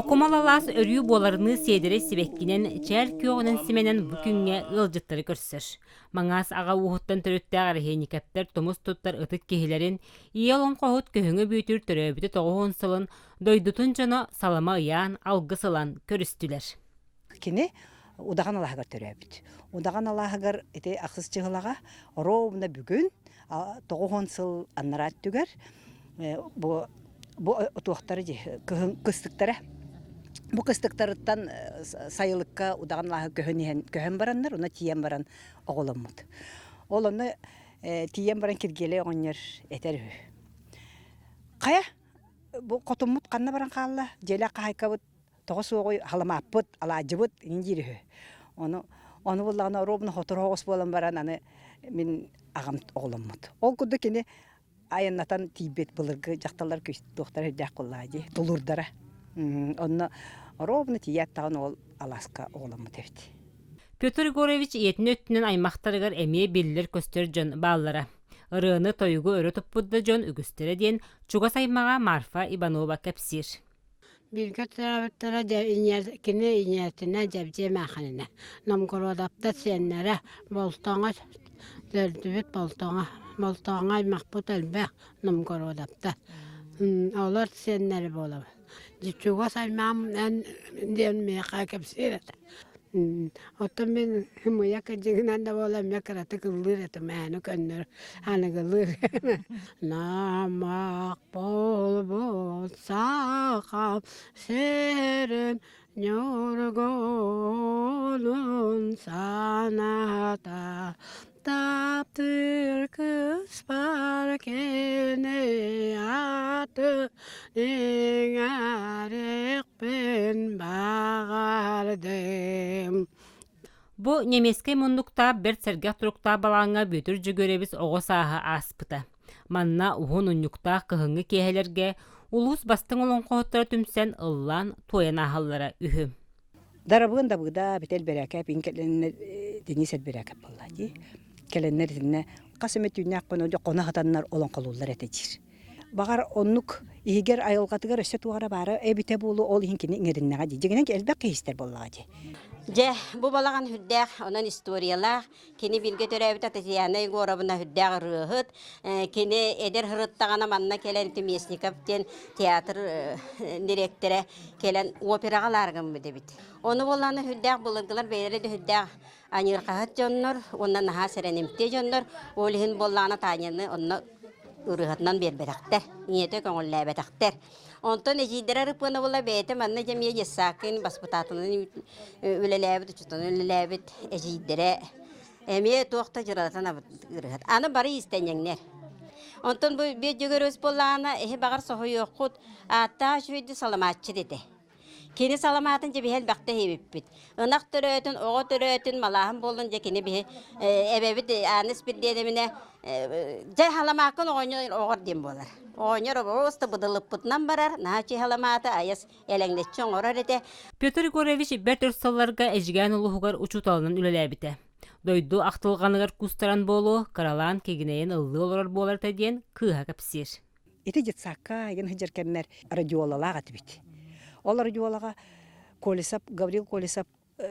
Окумал алаас өрүү буоларыныы сиэдэрэй сибэккинэн, чээл күөҕүнэн симэнэн бу күҥҥэ ыалдьыттары көрсөр. Маҥаас аҕа ууһуттан төрүттээх Эрэһиэньикэптэр тумус туттар ытык киһилэрин, ийэ олоҥхоһут Көһөҥө Бүөтүр төрөөбүтэ 90 сылын дойдутун дьоно салама ыйаан, алгыс ылан көрүстүлэр. Кини Удаҕан алааһыгар төрөөбүт. Удаҕан алааһыгар ити ахсыс чыһылаҕа ровно бүгүн 90 сыл анараа өттүгэр бу бу туохтары дии кыһын кыстыктара бу кыстыктарыттан сайылыкка удаҕан алааһы көһөн иһэн көһөн бараннар уна тиийэн баран оҕоломмут. Ол онно тиийэн баран Киргиэлэй оҕонньор этэр үһү. Хайа бу хотуммут ханна баран хаалла? Дьиэлээх хаһаайкабыт тоҕо суоҕуй халамааппыт, алаадьыбыт иҥин диир үһү. Ону ону буллаҕына ровно сотору оҕус буолан баран аны мин аҕам оҕоломмут. Ол курдук кини айаннатан тиийбит былыргы дьахталлар туохтара үрдээх буоллаҕа дии, тулуурдара. Онно ровно тиийээт даҕаны ол алааска оҕоломмут эбит. Петр Егорович ийэтин өттүнэн аймахтарыгар эмиэ биллэр-көстөр дьон бааллара. Ырыаны-тойугу өрө туппут да дьон үгүстэрэ диэн чугас аймаҕа Марфа Иванова кэпсиир. Бииргэ төрөөбүттэрэ кини ийэтинэ Дьэбдьиэ эмээххининэ Новгородовтар сиэннэрэ Болтоҥо төрдүбүт Болтоҥо Болтоҥо аймахпыт элбэх Новгородовтар олор сиэннэрэ буолабыт чугас аймаҕым эн диэн миэхэ кэпсиир этэ Оттон мин ымыйа кырдьыгынан да буолан эмиэ кыратык ыллыыр этим ээни көннөрү аныгылыыр. Намах буолбут сахам сирин ньургунун саната таптыыр кыыспар кини аты иҥэриэхпин баҕардым. Бу немецкэй муннуктаах бэрт сэргэх туруктаах балаҕаҥҥа Бүөтүр Дьөгүөрэбис оҕо сааһа ааспыта. Манна уһун унньуктаах кыһыҥҥы киэһэлэргэ улуус бастыҥ олоҥхоһуттара түмсэн ыллаан туойан ааһаллара үһү. Дарабыан Дабыда бүтэл бэрээкэп ин кэлэннэр Денис Элбэрээкэп буолла дии. Кэлэннэр итиннэ хас эмэ түүннээх хоно хоно сатаннар олоҥхолууллар этэ диир. Баҕар оннук иһигэр айылҕатыгар өссө туох эрэ баара эбитэ буолуо ол иһин кини иҥэриннэҕэ дии. Дьиҥинэн элбэх киһи истэр буоллаҕа дии. Дьэ, бу балаҕан сүрдээх, онон историялаах, Кини бииргэ төрөөбүтэ Татьяна Егоровна сүрдээх ырыаһыт. Кини эдэр сырыттаҕына манна кэлэн Местников диэн театр дириэктэрэ кэлэн операҕа ылаары гыммыт эбит. Ону буоллаҕына сүрдээх былыргылар бэйэлэрэ да сүрдээх аньыырхаһыт дьоннор уонна наһаа сэрэнимтиэ дьоннор. Ол иһин буоллаҕына Таняны онно ырыаһытынан биэрбэтэхтэр, ийэтэ көҥүллээбэтэхтэр. Онтон эдьиийдэрэ Арыппыанабыла бэйэтэ манна дьэ эмиэ Ессакин баспытаатынан үлэлээбит, учууталынан үлэлээбит эдьиийдэрэ эмиэ туох да дьыралатан ырыһат. Аны бары иистэнньэҥнэр. Онтон бу биир Дьөгүөрүс буоллаҕына, эһи баҕар соһуйуоххут, ааттаах үчүгэйдик саламааччыт этэ. Кини саламаатын дьэ биһи элбэхтэ иһибиппит. Ынах төрөөтүн, оҕо төрөөтүн, малааһын буоллун дьэ кини биһи эбэбит Аана Испирдиэнэбинэ дьэ халамааккын оҕонньор оҕор диэн буолар. Оҕонньор оборуоста быдылыппытынан барар, наһаа үчүгэй халамааты айас элэҥнэччи оҥорор этэ. Петр Егорович бэрт өр сылларга Эдьигээн улууһугар учууталынан үлэлээбитэ. Дойду ахтылҕаныгар кустаран буолуо, кыралаан кигинэйэн ыллыы олорор буолар этэ диэн кыыһа кэпсиир. Ити детсадка айгын сылдьар кэммэр радиолалаах этибит. Ол радиолаҕа Колесов, Гаврил Колесов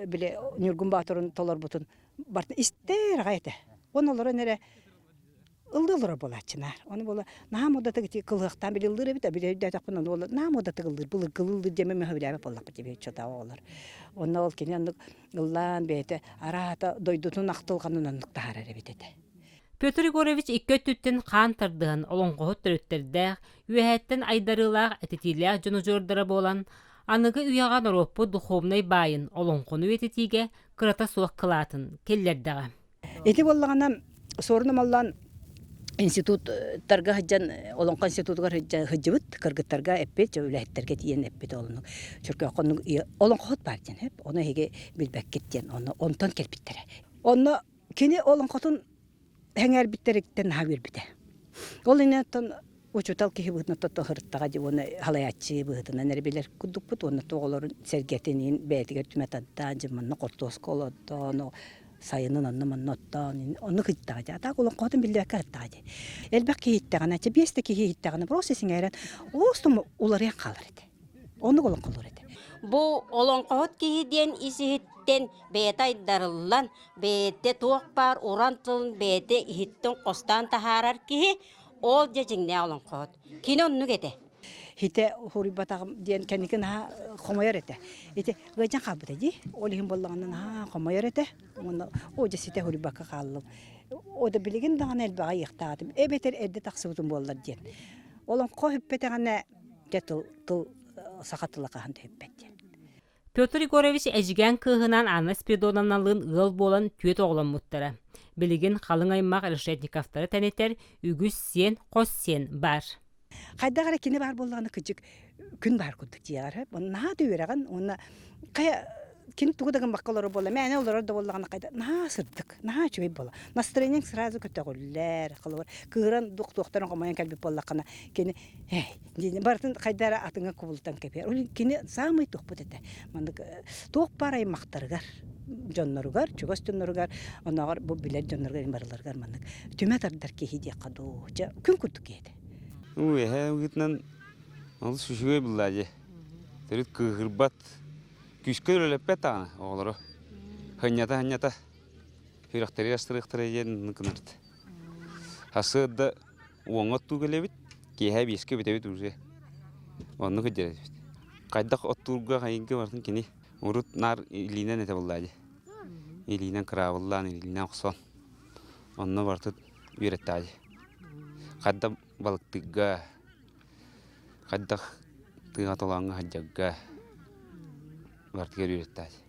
били Ньургун Боотурун толорбутун барытын истэр аҕай этэ. Уонна олорон эрэ ыллыы олорор буолааччынаар. Ону буола наһаа муодатык ити кылыһахтаан били ыллыыр эбит, били өйдөөтөхпүн ону буола наһаа муодатык ыллыыр, былыргылыы ыллыыр диэмэ мөһөбүлээбэт буоллахпыт дии чота оҕолор. Онно ол кини оннук ыллаан бэйэтэ араата дойдутун ахтылҕанын оннук таһаарар эбит этэ. Петр Егорович икки өттүттэн хаан тардыһан, олоҥхоһут төрүттэрдээх, үөһээттэн айдарыылаах, этитиилээх дьон удьуордара буолан, аныгы үйэҕэ норуоппут духовнай баайын, олоҥхону үйэтитиигэ кырата суох кылаатын киллэрдэҕэ. Ити буоллаҕына Суорун Омоллоон институттарга сылдьан, Олоҥхо институтугар сылдьыбыт, кыргыттарга эппит, үлэһиттэргэ тиийэн эппит олону. Чөркөөххө оннук олоҥхоһут баар диэн, ону эһиги билбэккит диэн, онно онтон кэлбиттэрэ. Онно Кини олоҥхотун сэҥээрбиттэриттэн наһаа үөрбүтэ. Ол инниттэн учуутал киһи быһыытынан тото сырыттаҕа дии уонна салайааччы быһыытынан эрэ билэр курдукпут уонна оҕолорун сэргэтиниин бэйэтигэр түмэ тардаан дьэ манна хортуоска олордоон. Сайынын онно-манна оттоон, оннук ыйыттаҕа дии. А так олоҥхоһутун биллибэккэ ыһыттаҕа дии. Элбэх киһи иһиттэҕинэ, чэ биэс да киһи иһиттэҕинэ, просто сиҥээрэн, оостум уларыйан хаалар этэ. Оннук олоҥхолуур этэ. Бу олоҥхоһут киһи диэн ис-иһиттэн бэйэтэ айдарыллан, бэйэтэ туох баар уран тылын бэйэтэ иһиттэн хостоон таһаарар киһи, ол дьэ дьиҥнээх олоҥхоһут. Кини оннук этэ. Хитэ хуруйбатаҕым диэн кэнники наһаа хомойор этэ. Ити ыалдьан хаалбыта дии. Ол иһин буоллаҕына наһаа хомойор этэ. Уонна оо дьэ ситэ хуруйбакка хааллым. О да билигин даҕаны элбэҕи ыйыахтаатым. Эбэтэр эрдэ тахсыбытым буоллар диэн. Олоҥхо сүппэтэҕинэ дьэ тыл тыл саха тыла хаһан да сүппэт диэн. Петр Егорович Эдьигээн кыыһынаан Анна Спиридоновналыын ыал буолан түөрт оҕоломмуттара. Билигин халыҥ аймах Решетниковтары тэнитэр үгүс сиэн, хос сиэн баар. Хайдах эрэ кини баар буоллаҕына кыдьык күн баар курдук дьиэҕэр наһаа да үөрэҕин уонна хайа кини тугу да гыммакка олорор буолла мээнэ олорор да буоллаҕына хайда наһаа сырдык наһаа үчүгэй буола настроениеҥ сразу көтөҕүллэр холобур кыыран туохтарын хомойон кэлбит буоллаххына кини эй барытын хайда эрэ атыҥа кубулутан кэбиһэр ол кини саамай туохпут этэ маннык туох баар аймахтарыгар дьонноругар чугас дьонноругар онооҕор бу билэр дьонноругар барыларыгар маннык түмэ тардар киһи диэххэ дуу дьэ күн курдук киһи этэ. Үөһээ ыытынан олус үчүгэй булла дии. Төрүт кыыһырбат, күүскэ үлэлэппэт даҕаны оҕолору. Хынньата-хынньата сүрэхтэригэр астарыахтара диэн гынарт. Сарсыарда уоҥҥа оттуу кэлэбит, киэһэ биэскэ бүтэбит уже. Оннук илдьэрэбит. Хайдах оттуурга хайыҥка барытын кини урут наар илиинэн этэ буоллаа дии. Илиинэн кыраабыллаан, илиинэн охсон. Онно барытын үөрэттэҕэ дии. Хайдах балыктыырга, хайдах тыаҕа толооҥҥо сылдьарга барытыгар үөрэттэҕэ дии.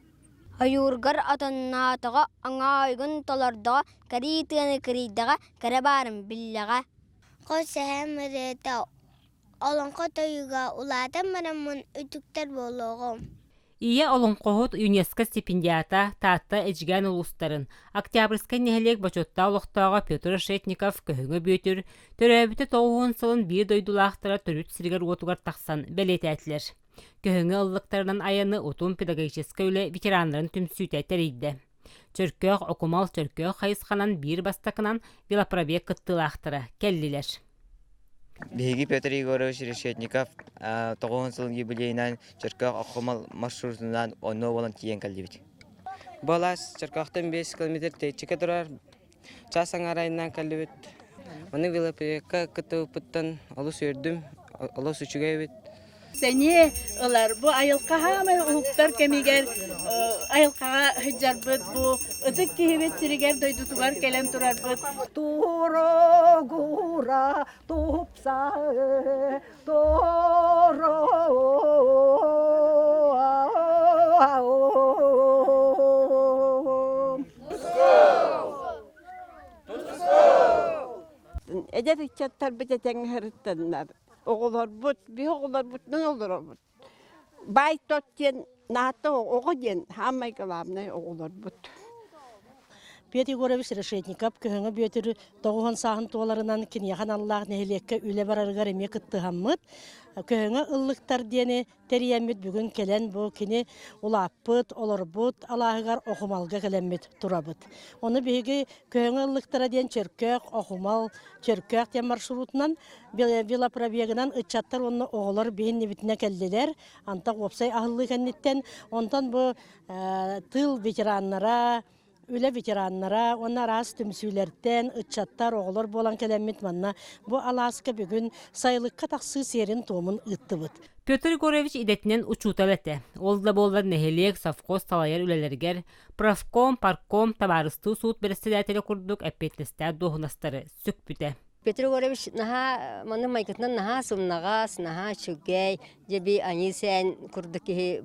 Ойуургар отонноотоҕо, оҥоойугун толордоҕо, кэрии тыаны кырыйдаҕа, кэрэ баарын биллэҕэ. Хос эһэм ырыата олоҥхо тойуга улаатан бараммын үтүктэр буолуоҕум. Ийэ олоҥхоһут ЮНЕСКО стипендиата Таатта Эдьигээн улуустарын Октябрьскай нэһилиэк бочуоттаах олохтооҕо Петр Решетников Көһөҥө Бүөтүр төрөөбүтэ 90 сылын биир дойдулаахтара төрүт сиригэр-уотугар тахсан бэлиэтээтилэр. Көһөҥө ыллыктарынан айаны Утум педагогическай үлэ ветераннарын түмсүүтэ тэрийдэ. Чөркөөх Окумал Чөркөөх хайысханан биир бастакынан велопробег кыттыылаахтара кэллилэр. Биһиги Петр Егорович Решетников тоҕуһун сылын юбилейынан Чөркөөх Окумал маршрутунан онно буолан тиийэн кэллибит. Бу алаас Чөркөөхтөн 5 километр тэйиччикэ турар. Чаас аҥаарайынан кэллибит. Маны велопробекка кыттыбыппыттан олус үөрдүм, олус үчүгэй эбит. Сэниэ ылар. Бу айылҕа хаамай уһуктар кэмигэр айылҕаҕа сылдьарбыт, бу ытык киһибит сиригэр дойдутугар кэлэн турарбыт. Турогура тупса торо Эдэр ыччаттарбыт этэҥҥэ сырыттаннар оҕолорбут, биһи оҕолорбутунан олоробут. Баай тот диэн наата оҕо диэн саамай главнай оҕолорбут. Петр Егорович Решетников Көһөҥө Бүөтүр тоҕуһун сааһын туоларынан киниэхэ аналлаах нэһилиэккэ үлэ барарыгар эмиэ кыттыһаммыт. Көһөҥө ыллыктар диэни тэрийэммит бүгүн кэлэн бу кини улааппыт, олорбут алааһыгар Охумалга кэлэммит турабыт. Ону биһиги Көһөҥө ыллыктара диэн Чөркөөх, Охумал, Чөркөөх диэн маршрутунан велопробегынан ыччаттар уонна оҕолор биһиннибитинэ кэллилэр. Антах уопсай аһыллыы кэнниттэн онтон бу тыыл ветераннара, үлэ ветераннара уонна араас түмсүүлэртэн ыччаттар, оҕолор буолан кэлэммит манна бу алааска бүгүн сайылыкка тахсыы сиэрин-туомун ыыттыбыт. Петр Егорович идэтинэн учуутал этэ. Ол да буоллар нэһилиэк, совхоз салайар үлэлэригэр профком, партком, табаарыстыы суут бэрэссэдээтэлэ курдук эппиэтинэстээх дуоһунастары сүкпүтэ. Петр Егорович наһаа маннык майгытынан наһаа сымнаҕас, наһаа үчүгэй, дьэ би аньыы-сээн курдук киһи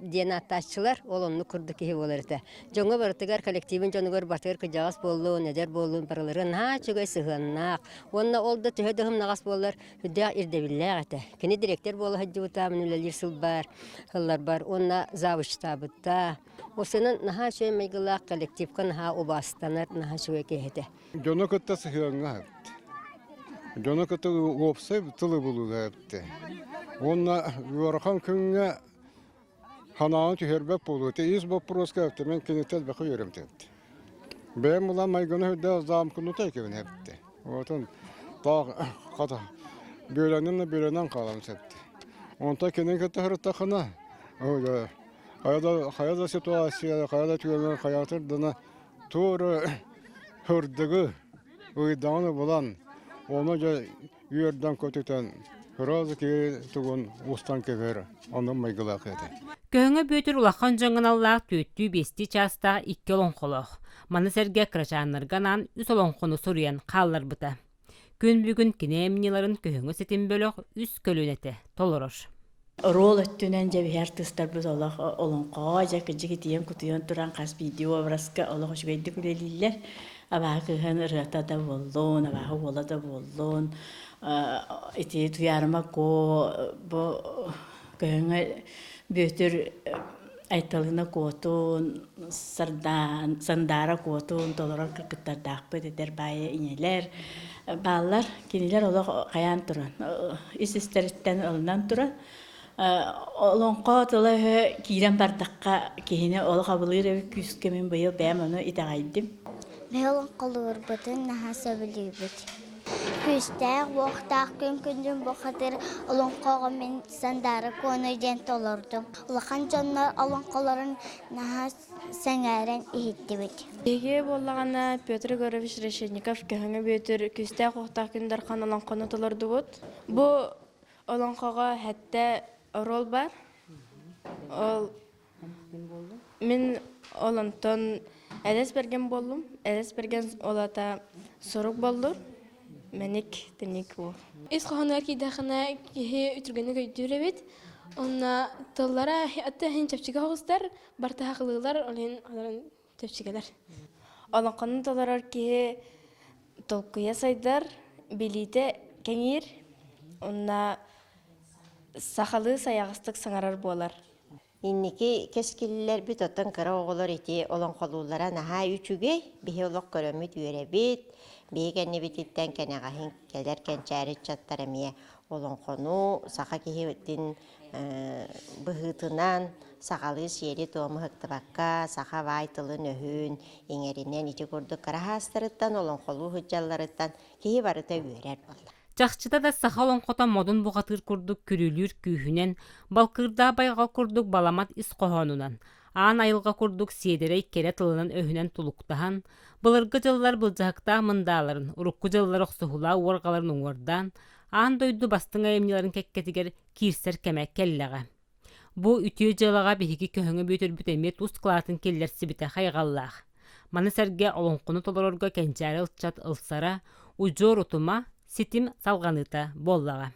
диэн ааттааччылар, ол оннук курдук киһи буолар этэ. Дьоҥҥо барытыгар, коллективын дьонугар барытыгар кырдьаҕас буоллун, эдэр буоллун, барыларыгар наһаа үчүгэй сыһыаннаах. Уонна ол да төһө да сымнаҕас буоллар, сүрдээх ирдэбиллээх этэ. Кини дириэктэр буола сылдьыбыта, мин үлэлиир сылбар, сылларбар уонна завучтаабыта. Осынан наһаа үчүгэй майгылаах коллективка наһаа убаастанар, наһаа үчүгэй киһи этэ. Дьону кытта сыһыаҥҥа эпти. Дьону кытта уопсай тылы булууга эпти. Уонна ыарахан күҥҥэ ханааны түһэрбэт буолуу. Ис боппуруоска эпти. Мен киниттэн элбэххэ үөрэммит эбит. Бэйэм улам майгыны үрдэ замкнута кэбин эпти. Отон таах хата бүөлэнэн да бүөлэнэн хаалан септи. Онто кинин кытта сырыттахына хайа да ситуация, хайа да түгэҥҥэ хайаатыр дана туора хырдыгы ыйдаҕын булан, ону дьэ үөрдэн көтүтэн сразу киһи тугун устан кэбиһэр онон майгылаах этэ. Көһөҥө Бүөтүр улахан дьоҥҥо аналлаах түөртүү-биэстии чаастаах икки олоҥхолоох. Маны сэргэ кырачааннарга анаан үс олоҥхону суруйан хаалларбыта. Күн бүгүн кини айымньыларын Көһөҥө ситим бөлөх үс көлүөнэтэ толорор. Оруол өттүнэн дьэ биһи артыыстарбыт олох олоҥхоҕо дьэ кырдьык итийэн-кутуйан туран хас биирдии образка олох үчүгэйдик үлэлииллэр. Абааһы кыыһын ырыата да буоллун, абааһы уола да буоллун, ити Туйаарыма Куо бу көһөҥө Бүөтүр Айталына Куотун, Сардаан, Сандаара Куотун толорор кыргыттардаахпыт эдэр баайа ийэлэр бааллар. Кинилэр олох хайаан туран, ис-истэриттэн ылынан туран, олоҥхо тыла-өһө киирэн бардахха киһини олох абылыыр эбит күүскэ мин быйыл бэйэм ону итэҕэйдим. Биһи олоҥхолуурбутун наһаа сөбүлүүбүт. Күүстээх, уохтаах күн күндүн бухатыр олоҥхоҕо мин Сандаара Куону диэн толордум. Улахан дьоннор олоҥхолорун наһаа сэҥээрэн иһиттибит. Биһиги буоллаҕына Петр Егорович Решетников Көһөҥө Бүөтүр күүстээх уохтаах күн дархан олоҥхону толордубут. Бу олоҥхоҕо сэттэ оруол бар. Ол мин ол онтон Элэс Бэргэн буоллум. Элэс Бэргэн олата сорук боллур. Мэник тэник уол. Ис хоһоонугар киирдэххинэ киһи үтүргэнник өйдүүр эбит. Онно тыллара аты иһин чэпчэки оҕустар, барыта хахылыылар, ол иһин олорон чэпчэкилэр. Олоҥхону толорор киһи толкуйа сайдар, билиитэ кэҥиир, уонна сахалыы сайаҕастык саҥарар буолар. Инники кэскиллэрбит оттон кыра оҕолор ити олоҥхолууллара наһаа үчүгэй. Биһи олох көрөммүт үөрэбит. Биһи кэннибититтэн кэнэҕэһин кэлэр кэнчээри ыччаттар эмиэ олоҥхону саха киһитин быһыытынан сахалыы сиэри-туому ыһыктыбакка, саха баай тылын-өһүн иҥэринэн ити курдук кыра саастарыттан олоҥхолуу сылдьалларыттан киһи барыта үөрэр буолла. Чахчыта да саха олоҥхото модун бухатыыр курдук күрүлүүр күүһүнэн, балкыырдаах байҕал курдук баламат ис хоһоонунан, аан айылҕа курдук сиэдэрэй кэрэ тылынан-өһүнэн тулуктаһан, былыргы дьыллар былдьаһыктаах мындааларын, урукку дьыллар охсуһулаах уорҕаларын уҥуордаан, аан дойду бастыҥ айымньыларын кэккэтигэр киирсэр кэмэ кэллэҕэ. Бу үтүө дьыалаҕа биһиги көһөҥө Бүөтүрбүт эмиэ тус кылаатын киллэрсибитэ хайҕаллаах. Маны сэргэ олоҥхону толорорго кэнчээри ыччат ылсара, удьуор утума, ситим салҕаныыта буоллаҕа.